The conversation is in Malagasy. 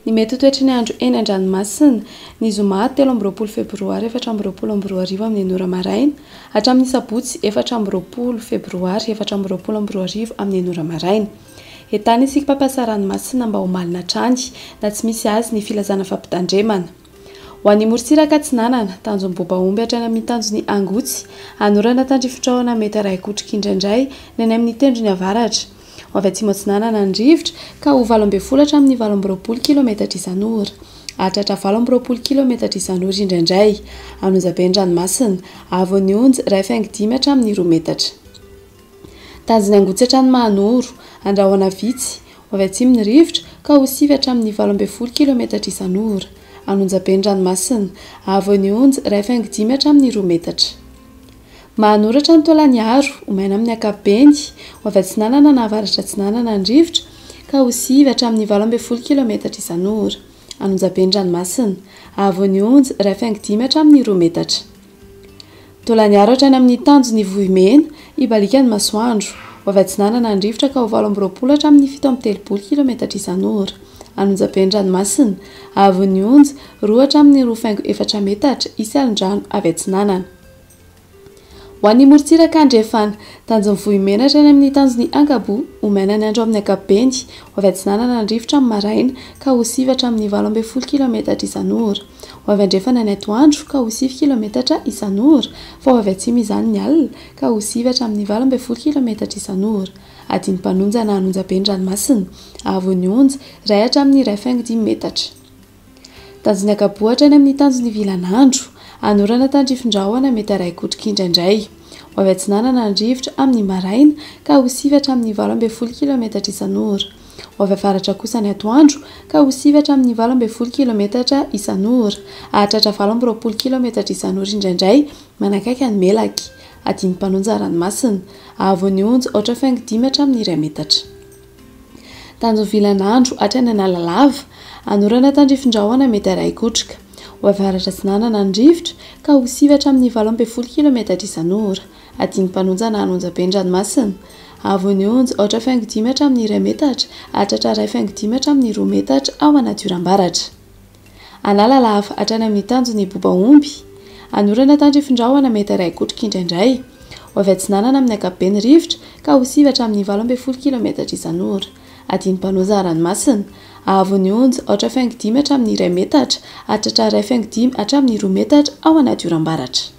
Ny mety ho toetry ny andro eny an-dranomasina, ny zoma 23 febroary 2024 amin'ny 6 ora maraina, hatramin'ny sabotsy 24 febroary 2024 amin'ny 6 ora maraina. Entany isika mpampiasa ranomasina mba ho malina hatrany na tsy misy azy ny filazana fampitandremana. Ho an'ny morontsiraka atsinanana, tanjon'ny Bobaomby hatrany amin'ny tanjon'ny Angotsy, hanorana tandrifin-drahona mety arahi-kotroka indraindray ny any amin'ny tendrony avaratra. Ho avy atsimo atsinanana ny rivotra ka ho 18 hatramin'ny 28 kilometatra isan'ora. Hahatratra 28 kilometatra isan'ora indraindray. An'Onjabe ny ranomasina. Avo ny onja, 1,5 hatramin'ny 2 metatra. Tanjon'ny Angotsy hatrany Mahanoro. Andrahona vitsy. Ho avy atsimo ny rivotra ka ho 9 hatramin'ny 18 kilometatra isan'ora. An'Onjabe ny ranomasina. Avo ny onja, 1,5 hatramin'ny 2 metatra. Mahanoratra ny Taolagnaro, ho maina amin'ny ankapobeny, ho avy atsinanana na avaratra atsinanana ny rivotra, ka ho 9 hatramin'ny 18 kilometatra isan'ora. An'Onjabe ny ranomasina. Avo ny onja, 1,5 hatramin'ny 2 metatra. Taolagnaro hatrany amin'ny tanjon'i Vohimena, hibaliaka ny masoandro. Ho avy atsinanana ny rivotra ka ho 28 hatramin'ny 37 kilometatra isan'ora. An'Onjabe ny ranomasina. Avo ny onja, 2 hatramin'ny 2,4 metatra, hisy alon-drano avy atsinanana. Ho an'ny morontsiraka andrefana, tanjon'ny Vohimena hatrany amin'ny tanjon'ny Ankaboa, ho maina ny andro amin'ny ankapobeny, ho avy atsinanana ny rivotra amin'ny maraina, ka ho 9 hatramin'ny 18 kilometatra isan'ora. Ho avy andrefana ny atoandro, ka ho 9 kilometatra isan'ora, fa ho avy atsimo izany ny alina, ka ho 9 hatramin'ny 18 kilometatra isan'ora. Adin'ny mpanonja na an'onjabe ny ranomasina, haavon'ny onja, 1 hatramin'ny 1,5 metatra. Tanjon'ny Ankaboa hatrany amin'ny tanjon'ny Vilanandro. Hanorana tandrifin-drahona mety harahi-kotroka indraindray. Ho avy atsinanana ny rivotra amin'ny maraina ka ho 9 hatramin'ny 18 kilometatra isan'ora. Ho avy avaratra kosa ny atoandro ka ho 9 hatramin'ny 18 kilometatra isan'ora. Hahatratra 28 kilometatra isan'ora indraindray manakaiky an'i Melaky. Adin'ny mpanonja ranomasina. Haavon'ny onja 8,5 hatramin'ny 1 metatra. Tanjon'ny vilanandro hatrany Analalava, hanorana tandrifin-drahona mety harahi-kotroka. Ho avaratra atsinanana ny rivotra ka ho 9 hatramin'ny 18 kilometatra isan'ora. Adin'ny mpanonja na an'onjabe ny ranomasina. Haavon'ny onja, 8,5 hatramin'ny 1 metatra, hahatratra 1,5 hatramin'ny 2 metatra ao anaty oram-baratra. Analalava hatrany amin'ny tanjon'ny Bobaomby. Hanorana tandrifin-drahona mety harahi-kotroka indraindray. Ho avy atsinanana amin'ny ankapobeny rivotra ka ho 9 hatramin'ny 18 kilometatra isan'ora. Adin'ny mpanoza ranomasina. Haavon'ny onja, 8,5 hatramin'ny 1 metatra, hahatratra 1,5 hatramin'ny 2 metatra ao anaty oram-baratra.